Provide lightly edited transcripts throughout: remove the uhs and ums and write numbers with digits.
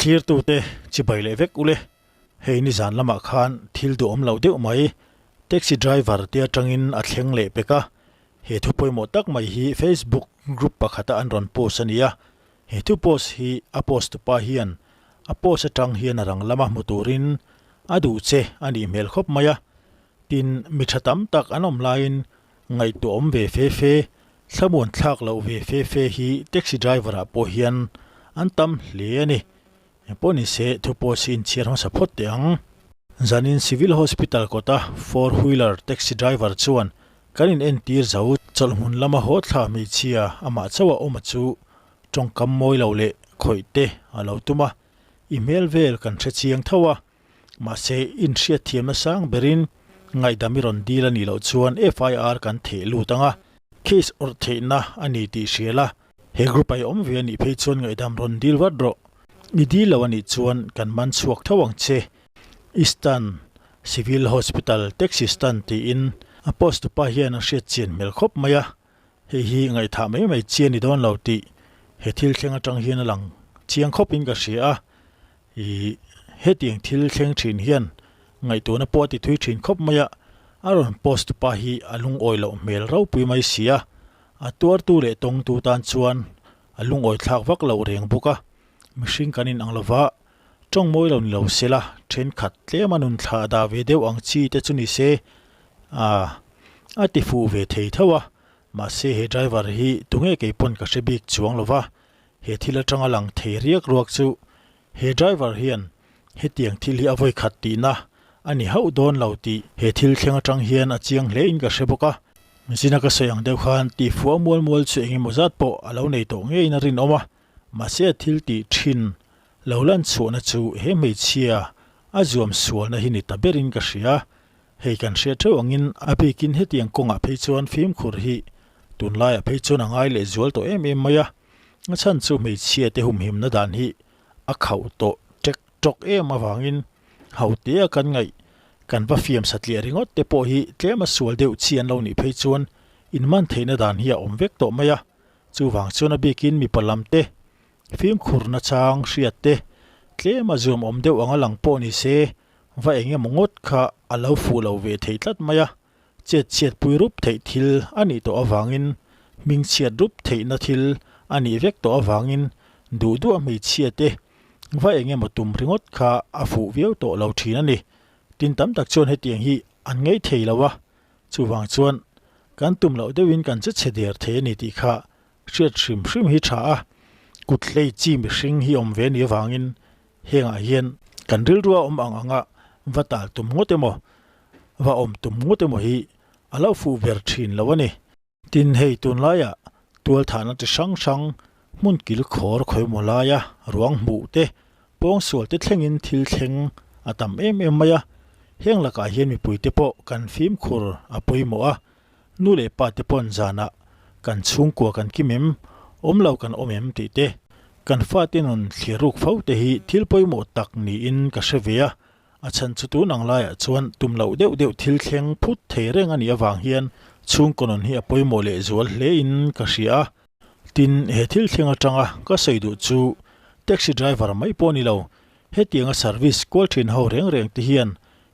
Thlirtute chibai leh vek ule, hei nizan lamah khan thil duhawm lo deuh mai taxi driver te atangin a thleng leh pek a, he thu pawimawh tak mai hi Facebook group pakhata an rawn post a ni a, he thu post hi a post tupa hian a post atang hian a rang lama hmu turin a duh che a nih hmel khawp mai a, tin mi tha tam tak an awm laiin ngaihtuahawm ve fe fe Thlamuan thlak loh ve fe fe hi taxi driver ah pawh hian an tam hle a ni. Engpawh ni se thu pawh si inchhiar hmasa phawt teh ang. Zanin Civil Hospital kawta four wheeler taxi driver chuan kan in entir zo chawlhhmun lama haw thla hmeichhia amah chauh a awm a chu tawngkam mawi lo leh khawih te a lo tum a, i hmel vel kan hre chiang tho a. Mahse, inhriatthiamna sang berin ngaihdam i rawn dil a nih loh chuan FIR kan theh lut ang a, case awrh theihna a ni tih hria la, he group a i awm ve a nih phei chuan ngaihdam rawn dil vat rawh. I dil lo a nih chuan kan man chhuak tho ang che. Eastern Civil Hospital Taxi Stand tiin a post tupa hian a hriatchian hmel khawp mai a, hei hi ngaihthah mai mai chi a ni dawn lo tih he thil thleng atang hian a lang chiang khawpin ka hria a. Ih, hetiang thil thleng thin hian ngaihtuahna pawh a ti thui thin khawp mai a, a rawn post pa hi a lungawi loh hmel ropui mai si a, a tuartu leh tawngtu tan chuan a lungawi thlak vak loh reng bawk a, mihring kan inang lova, tawng mawi lo ni lo sela thenkhat tlema nun thla a dah ve deuh ang chi te chu ni se, ah, a ti fuh ve thei tho a, mahse he driver hi tunge keipawn ka hre bik chuang lova, He thil atanga lang thei riak ruak chu he driver hian hetiang thil hi a vawi khat tihna a ni hauh dawn lo tih he thil thleng atang hian a chiang hle in ka hre bawk a. Zina ka sawi ang deuh khan tihfuah mual mual chu eng emaw zat pawh a lo nei tawh ngeiin a rinawm a, mahse a thil tih thin lo lan chhuahna chu he hmeichhia a zuam sualna hi ni ta berin ka hria. Hei kan hriat theuh angin a bikin hetiang kawngah phei chuan fimkhur hi tunlaiah phei chuan a ngai leh zual tawh em em mai a, a chhan chu hmeichhia te humhimna dan hi a khauh tawh tek tawk em avangin hotea kan ngaih kan va fiam satliah ringawt te pawh hi tlema sual deuh chi an lo nih phei chuan inman theihna dan hi a awm vek tawh mai a, chuvang chuan a bikin mipa lam te fimkhurna chang hriat te tlema zuam awm deuh anga lang pawh ni se Va eng emaw ngawt kha a lo fuh lo ve thei tlat mai a, chet chhiat pui rup theih thil a nih tawh avangin, hming chhiat rup theihna thil a nih vek tawh avangin duh duh a hmeichhia te va eng emaw tum ringawt kha a fuh viau tawh lo thin a ni. Tin tam tak chuan hetiang hi an ngaih thei lo a, chuvang chuan kan tum loh deuhin kan che chhe der thei a ni tih kha hriat hrim hrim hi tha a, kut hlei chi mihring hi awm ve ni avangin Hengah hian kan rilrua awm ang anga va tal tum ngawt emaw, va awm tum ngawt emaw hi a lo fuh ber thin lo a ni. Tin, hei tunlaiah tualthahna chi hrang hrang, hmun kil khawr khawimaw laia ruang hmuh te, pawngsual te thlengin thil thleng a tam em em mai a. Heng lakah hian mipuite pawh kan fimkhur a pawimawh a, Nu leh pa te pawn zanah kan chhungkua kan kim em, awm lo kan awm em tih te, kan fate nun thlir ruk fo te hi thil pawimawh tak niin ka hre ve a, a chhan chu tun ang laiah chuan tum loh deuh deuh thil thleng phut thei reng a nih avang hian chhungkaw nun hi a pawimawh leh zual hle in ka hria a. Tin, he thil thleng atanga ka sawi duh chu taxi driver mai pawh ni lo, hetianga service kual thin ho reng reng te hian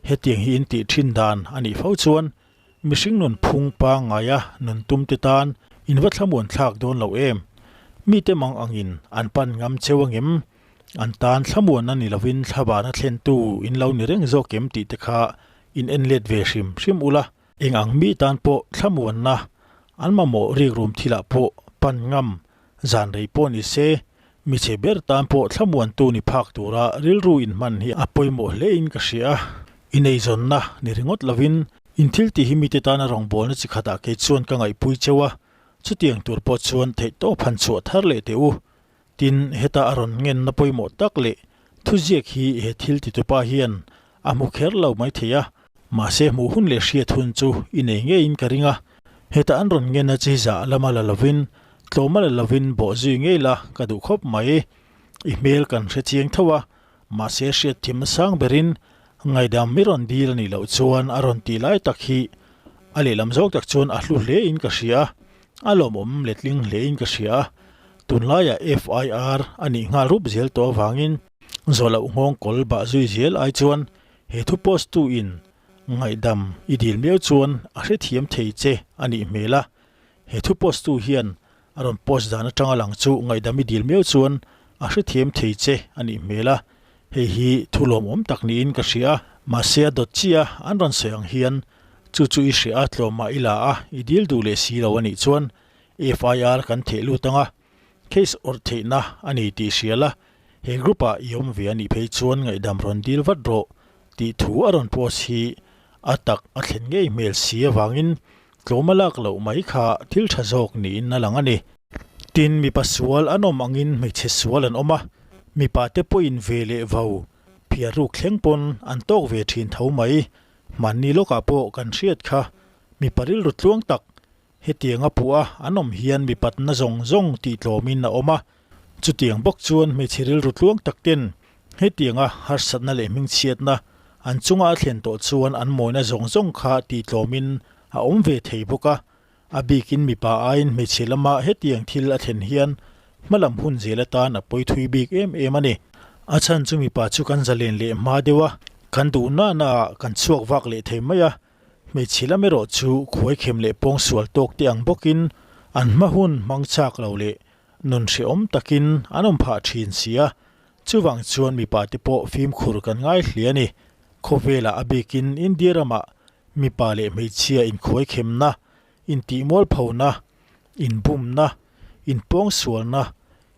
hetiang hi in tih thin dan a nih fo chuan Mihring nun phung pangngaia nun tum te tan in va thlamuan thlak dawn lo em? Mite mang angin an pan ngam cheu angem? An tan thlamuanna ni lovin thlavana thlentu in lo ni reng zawk em tih te kha in en let ve hrim hrim ula. Eng ang mi tan pawh thlamuanna an mamawh rikrum thilah pawh pan ngam zan rei pawh ni se, michhe ber tan pawh thlamuantu ni phak tura rilru inhman hi a pawimawh hle in ka hria. Ineizawnna ni ringawt lovin in thil tih hi mite tana rawngbawlna chi khatah kei chuan ka ngaihpui cheu a, chutiang tur pawh chuan theihtawp han chhuah thar leh teh u. Tin, heta a rawn ngenna pawimawh tak leh thuziak hi he thil titupa hian a hmu kher lo mai thei a, mahse hmuh hun leh hriat hun chu i nei ngeiin ka ring a, heta an rawn ngenna chi zah lama la lovin, tlawma la lovin bawh zui ngei la ka duh khawp mai. I hmel kan hre chiang tho a, mahse hriat thimna sang berin ngaidam mi rawn dil a nih loh chuan a rawn tih lai tak hi a lehlam zawk tak chuan a hlu hlein ka hria a, a lawmawm letling hlein ka hria a, tunlaiah FIR a nih nghal rup zel tawh avangin. Zawh loh nghawng kawl bah zui zel ai chuan he thu post tu in ngaihdam i dil miau chuan a hrethiam thei che a nih hmel a. He thu post tu hian a rawn post dan atanga lang chu ngaihdam i dil miau chuan a hrethiam thei che a nih hmel a. Hei hi thu lawmawm tak niin ka hria a, mahse a dawt chiah a an rawn sawi ang hian chu chu i hria a tlawmah i la a, i dil duh leh si lo a nih chuan FIR kan theh lut ang a, case awrh theihna a ni tih hria la, he group ah i awm ve a nih phei chuan ngaihdam rawn dil vat rawh tih thu a rawn post hi a tak a thlen ngei hmel si avangin tlawm a lak loh mai kha thil tha zawk niin a lang a ni. Tin, mipa sual an awm angin hmeichhe sual an awm a, mipa te pawhin ve leh vau phiar ruk thleng pawn an tawk ve thin tho mai. Hmanni lawkah pawh kan hriat kha mipa rilru tluang tak Hetiang a puh a an awm hian mipatna zawng zawng tih tlawmin a awm a, chutiang bawk chuan hmeichhe rilru tluang tak ten hetianga harsatna leh hmingchhiatna an chunga a thlen tawh chuan an mawina zawng zawng kha tih tlawmin a awm ve thei bawk a, a bikin mipa aiin hmeichhe lama hetiang thil a thlen hian hmalam hun zel atan a pawi thui bik em em a ni. A chhan chu mipa chu kan zalen leh hma deuh a, kan duh nahna ah kan chhuak vak leh thei mai a, Hmeichhe lam erawh chu khuaikhem leh pawngsual tawk te ang bawkin an hma hun hmang chak lo leh nun hrehawm takin an awm phah thin si a, chuvang chuan mipa te pawh fimkhur kan ngai hle a ni. Khawvelah a bikin India ramah mipa leh hmeichhia inkhuaikhemna, intihmualphona, inbumna, inpawngsualna,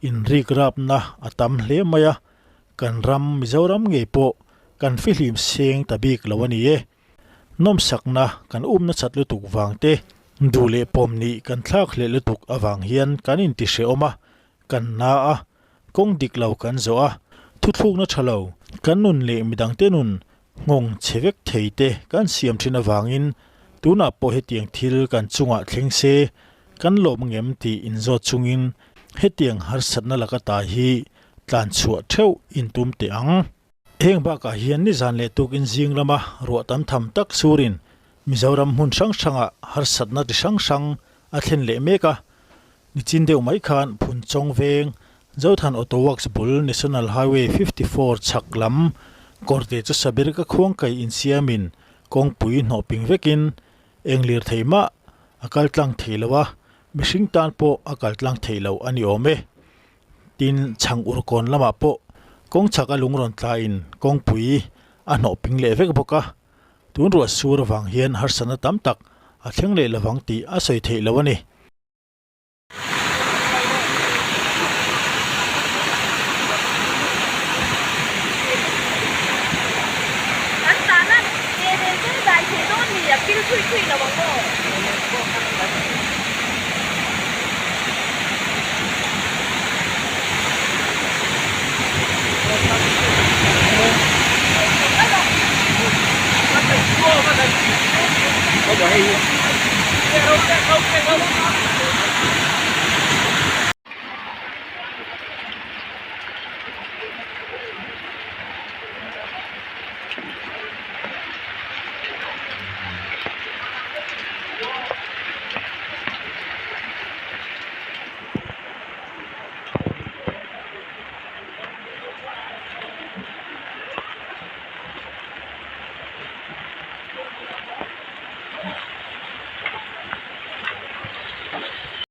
inrikrapna a tam hle mai a, kan ram Mizoram ngei pawh kan fihlim seng ta bik lo a ni e. Nawmsakna kan umna chat lutuk vang te, duh leh pawm nih kan thlak hleh lutuk avang hian kan inti hrehawm a, kan na a, kawng dik lo kan zawh a, thuthlukna tha lo, kan nun leh midangte nun nghawng chhe vek thei te kan siam thin avangin tunah pawh hetiang thil kan chungah thleng se kan lawm ngem tih inzawt chungin hetiang harsatna laka ta hi tlan chhuah theuh intum teh ang. Heng bakah hian nizan leh tukin zing lama ruah tam tham tak surin Mizoram hmun hrang hrangah harsatna ti hrang hrang a thlen leh mek a. Nichin deuh mai khan Phunchawng veng Zothan Auto Works bul National Highway 54 chhak lam kawrte chu Sabir ka khuangkai insiamin kawngpui hnawh ping vekin eng lirthei mah a kal tlang thei lo a, mihring tan pawh a kal tlang thei lo a ni awm e. Tin, chhang ur kawn lamah pawh kawng chhak a lung rawn tlain kawngpui a hnawh ping leh vek bawk a, tun ruah sur avang hian harsatna tam tak a thleng leh lovang tih a sawi theih lo a ni. Kan tana ke nen chuan dai theih dawn ni a pil thui thui lo ang aw.